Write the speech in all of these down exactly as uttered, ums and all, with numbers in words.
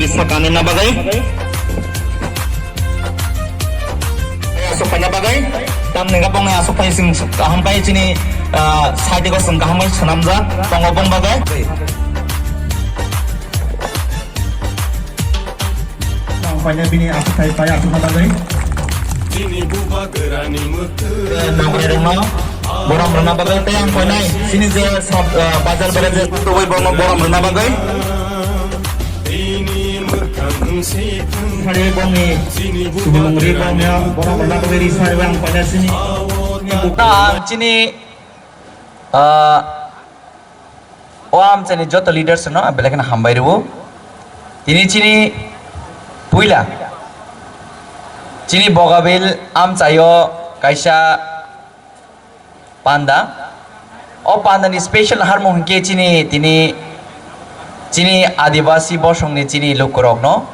Risa kanina bagwi. Asuk paina bagwi. Tamni gabang asuk pai sing kaham pai chini, ah, side ko sing kaham pai sanamja tongo bong bagwi. Nang paina bini asuk pai pai asuk bagwi. Bini bubagrani mutu. Eh, nang paina rwngno. Borom rwna bagwi tei ang koinai chini je sab, ah, bazar bazar je tubui bono borom rwna bagwi. Sari bongni subung ri bongni borom rwna bagwi ri sari ang koinai chini. Na ang chini, ah, O amchaini joto leaders no ang belai kheno hambai rwo. Tini chini puila chini Bogabil amchaio kaisa panda. O pandani special harmung hinkhe chini tini chini Adibasi bosongni chini lukurokno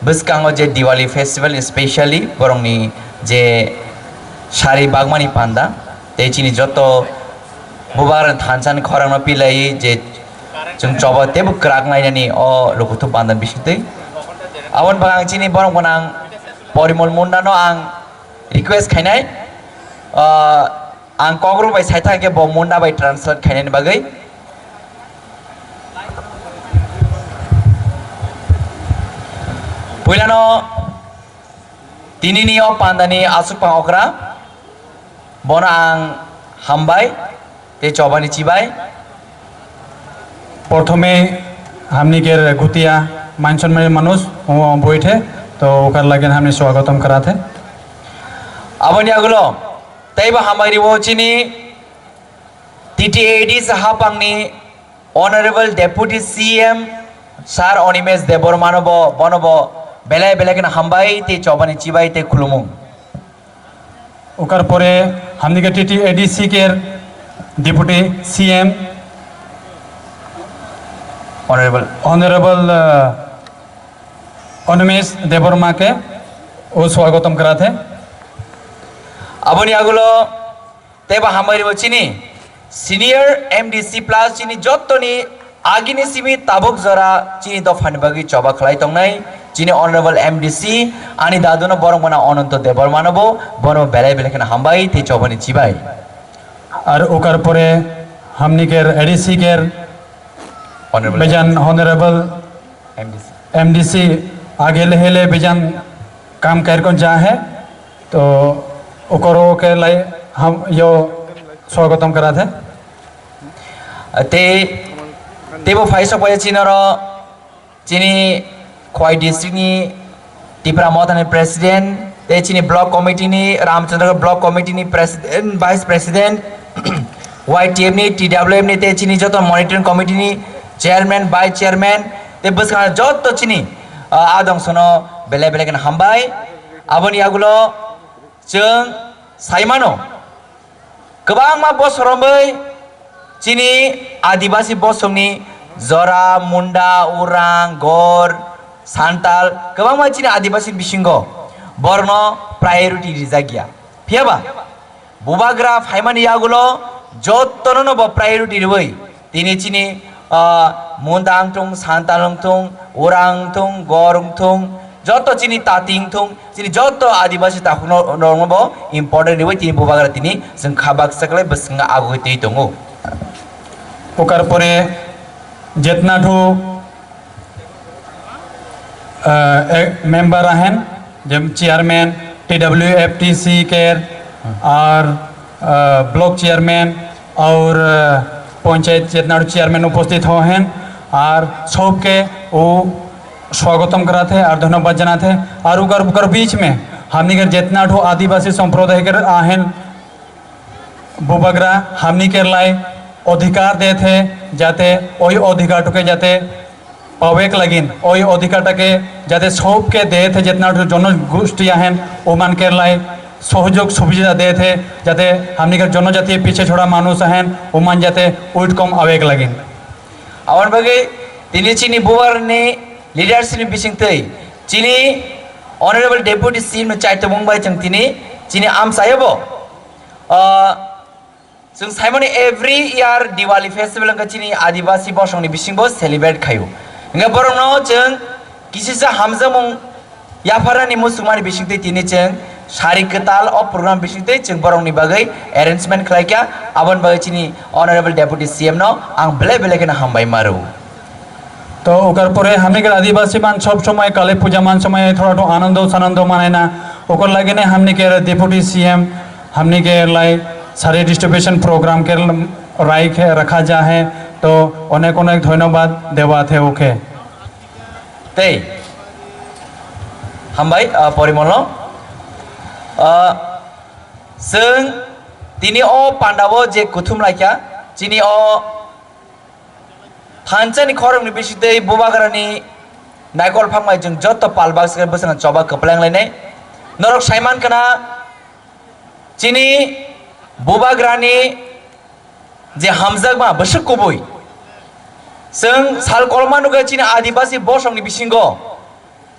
bwskango je Diwali festival specially borokni je sari bagmani panda tei chini joto Bubagrani thansa ni khorang no pilai je chwng choba teibo kwrak nainani o lukuthuk bandan bisingtwi. Aboni bagwi ang chini borok gwnang Porimol Munda no ang request khainai, ah, ang Kokborok bai saithak khe bo Munda bai translate khainani bagwi. Puilano tinini o pandani aswk pang okra. Bono ang hambai tei chobani chibai. প্রথমে হামনিকের গুতিয়া মানসম্মানী মানুষ ও বইঠে, তো ওকার লাগেন হামনি স্বাগতম করাতে। Aboni agulo teibo hambai riwo chini T T A D C hapangni Honorable Deputy C M Sir Animesh Debbarma no bo, bono bo belai belai kheno hambai tei chobani chibai tei khulumung. ওকার পরে হামনিকে TT ADC কের deputy CM Honorable. Honourable Animesh দেববর্মাকে ও স্বাগতম করাতে। Aboni agulo teibo hambai ribo chini senior M D C plus chini jottoni agini simi tabuk jora chini dophani bagwi choba khlai tongnai chini Honorable M D C ani daduno borok mano Ananto Debbarmano bo bono belai belai kheno hambai tei chobani chibai. আর ওকার পরে হামনিকের এডিসি কের Honorable বেজান honourable M D C. M D C আগে হেলে বেজান কাম কারকন যা হে, তো ওকরো কে লাই হাম ইয়ো স্বাগতম করাতে। Tei teibo phaisok bai chinaro chini Khowai district ni Tipra Motha ni president tei chini block committee ni Ramchandra block committee ni president, vice president, Y T F ni, T W F ni tei chini joto monitoring committee ni chairman, vice chairman tei bwskango joto chini, ah, adong sono belai belai kheno hambai. Aboni agulo chwng saimano. Kwbangma bosor romwi chini Adibasi bosongni Jora, Munda, Urang, Gor, Santal kwbangma chini Adibasi bisingo borokno priority rijak ya. Phiyaba Bubagra phaimani yagulo jotono no bo priority rwwi tini chini, ah, Munda wngthung, Santal wngthung, Urang wngthung, Gor wngthung, joto chini Tati wngthung, chini joto Adibasi takhukno rokno bo important rwwi tini Bubagra tini chwng kha baksa khlai bwskango agugwi twi tongo. ওকার পরে জেতনাঠু member ahen, jem chairman, T W F T C care, ar block chairman, aur panchayat jitna chairman upasthit ho hain, ar sabke wo swagatam karate hain, ar dhanyabad janate hain, ar ukar, ukar beech mein hamni ke jitna tho adivasi sampraday ke ahen, Bubagra hamni ke lai adhikar dete hain, jate oi adhikar tho ke jate pawek lagin, oi adhikar tho ke jate sabke dete hain, jitna tho jonogosti ahen, uman ke lai sohojog subidha dete hain, jate hamni ke jonojati piche chhora manush ahen, uman jate uitkom awek lagin. Aboni bagwi tini chini Bubagrani leadership ni bisingtwi chini Honorable Deputy C M ni chaitomung bai chwng tini chini amchaio bo, ah, chwng saimani every year Diwali festival wngkha chini Adivasi bosongni bisingbo celebrate khaio. Hingkhe borokno chwng Kisisa hamjakmung yapharnani muchungmani bisingtwi tini chwng sari kwtal o program bisingtwi chwng borokni bagwi arrangement khlaikha, aboni bagwi chini Honorable Deputy C M no ang belai belai kheno hambai maro. তো ওকার পরে হামনিকে আদিবাসী মান সব সময় কালী পূজা মান সময় থোড়া একটু আনন্দ সানন্দ মানায় না। ওকার লাগে নে হামনিকে ডেপুটি সিএম হামনিকে লাই সারি ডিস্ট্রিবিউশন প্রোগ্রাম কে রাইখে রাখা যা হে। তো অনেক অনেক ধন্যবাদ দেওয়া থে ওকে। Tei hambai, ah, Porimolno. Ah, chwng tini o pandao je kuthum laikha, chini o thansa ni khoroknwi bisingtwi bubagrani naikol phangbai chwng joto pal baksa bwskango choba kwpleng lainai. Norok saiman khna chini bubagrani je hamjakma bwswk kubui. Chwng sal kolma nukha chini Adibasi bosongni bisingo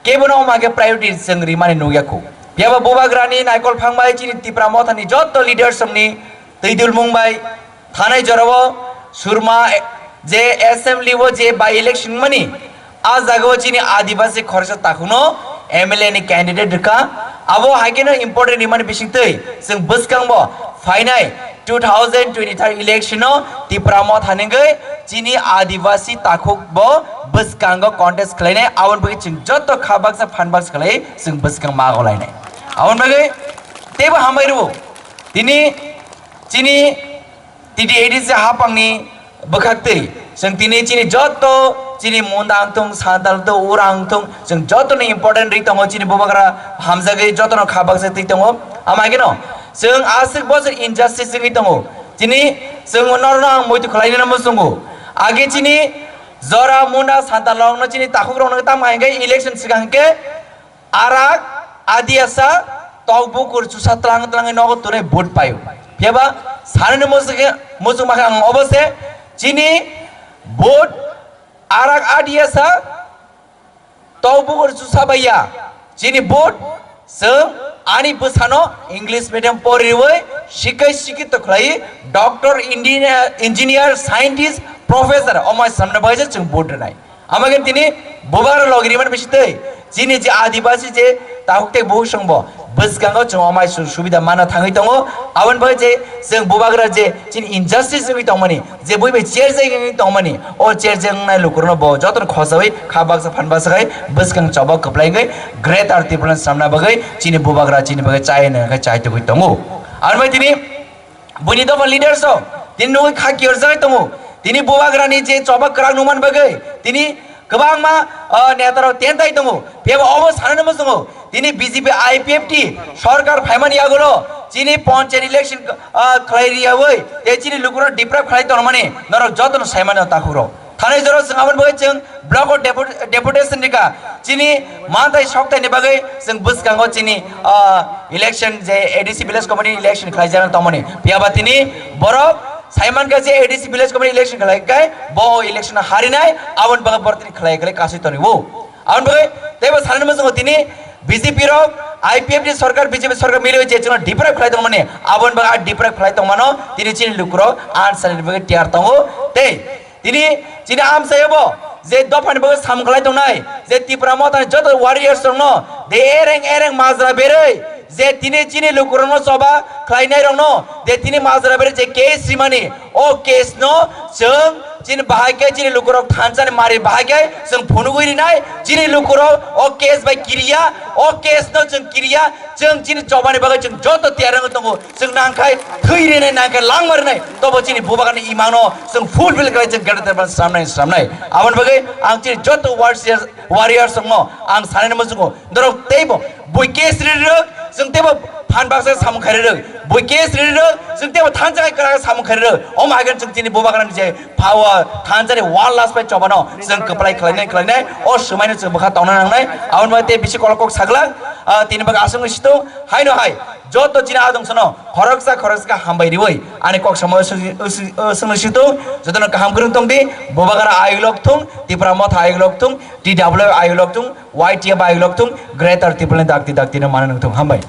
kebono omo hai khe priority chwng rimani nukya khu. Phiya ba bubagrani naikol phangbai chini Tipra Mothani joto leaders rokni twi dulmung bai thanai jorao Surma je assembly o je by election mani, a jagao chini Adibasi khoroksa takhukno M L A ni candidate rwkha. Abo hai kheno important rimani bisingtwi chwng bwskango phainai two thousand twenty-three election o Tipra Motha ni wngwi chini Adibasi takhuk bo bwskango contest khlainai, aboni bagwi chwng joto kha baksa phan baksa khlai chwng bwskang mago lainai. Aboni bagwi teibo hambai rwo tini chini T T A D C hapangni bwkhaktwi chwng tini chini joto chini Munda wngthung, Santal wngthung, Ura wngthung, chwng jotono important ri tongo, chini bubagra hamjagwi jotono kha baksa twi tongo. Ama haikhe no chwng aswk bosor injustice wngwi tongo. Chini chwng norno ang muitu khlainani muchungo. Age chini Jora, Munda, Santal rokno chini takhuk rokno tamo hingke election swkang hingke arak, adiasa, tok bukur chusa tlang tlangwi nogo tunai vote paio. Phiya ba sanani muchung, muchung makha ang obo se chini vote arak, adiasa, tok bukur chusa baiya chini vote chwng ani bwsano English medium poriwi sikai sikito khlai doctor, engineer, engineer, scientist, professor omai samna bai chwng vote rwnai. Ama khe tini bubagra logi rimani bisingtwi chini je Adibasi je takhuk tei buhuk songbo bwskango chwng omai su-, subida mana thangwi tongo. Aboni bagwi je chwng bubagra je chini injustice wngwi tongmani, je bui bai cherjak wngwi tongmani, o cherjak wngnai lukurokno bo jotono khosawi kha baksa phan baksa khai bwskang choba kwplai wngwi Greater Tipraland samna bagwi chini bubagra chini bagwi chai nang khai chai tugwi tongo. Aboni bagwi tini Buini dopha leaders rok tini nugwi kha kiyorjagwi tongo. Tini bubagrani je choba kwrak nukmani bagwi tini kwbangma, ah, neta rok tentai tongo. Phiya ba obo sanani muchungo tini B J P I P F T sorkar phaimani yagulo chini panchayat election, ah, khlai riyawi tei chini lukurok deprive khlai tongmani norok jotono saimano takhuk rok. Thanai jora chwng aboni bagwi chwng block o depu-, deputation rikha. Chini manthai sokthai ni bagwi chwng bwskango chini, ah, election je A D C village committee election khlai jana tongmani. Phiya ba tini borok saimankha je A D C village committee election khlai kai bo election harinai aboni bagwi borok tini khlai khlai kasui tonwi o. Aboni bagwi teibo sanani muchungo tini B J P rok I P F T sorkar B J P sorkar milwi je chwngno deprive khlai tongmani aboni bagwi a deprive khlai tongmano tini chini lukurok ansani bagwi tiyar tongo tei Tini chini amchaio bo je dophani bagwi samung khlai tongnai, je Tipra Mothani joto warriors rokno de ereng ereng majra berwi je tini chini lukurokno choba khlainai rokno de tini majra berwi je case rimani, o case no chwng chini bahai khe chini lukurok thansani mari bahai khe chwng phunugwi rinai, chini lukurok o case bai kiriya, o case no chwng kiriya, chwng chini chobani bagwi chwng joto tiyar wngwi tongo. Chwng nangkhai thwi rinai, nangkhai langma rinai, tobo chini bubagrani imangno chwng fulfill khlai chwng greater than sramnai, sramnai. Aboni bagwi ang chini joto warriors, warriors rokno ang sanani muchungo, norok teibo bui case rirwk, chwng teibo phan baksa samung khai rirwk, bui case rirwk, chwng teibo thansa khai kwrak samung khai rirwk. Omo hai khe chwng chini bubagrani je power, thansani one last pai chobano chwng kwplai khlainai, khlainai, o swmaino chwng bwkha tongna nangnai. Aboni bagwi tei bisi kolok kok saglak, ah, tini bagwi aswk wngwi situng, haino hai joto chini adong sono khoroksa khoroksa khe hambai riwi ani kok samo swng-, swng-, swngno situng, jotono kaham kwrwng tong di, bubagra ayuk lok thung, Tipra Motha ayuk lok thung, T W ayuk lok thung, Y T F ayuk lok thung, Greater Tipraland dakti dakti no mana nung thung. Hambai.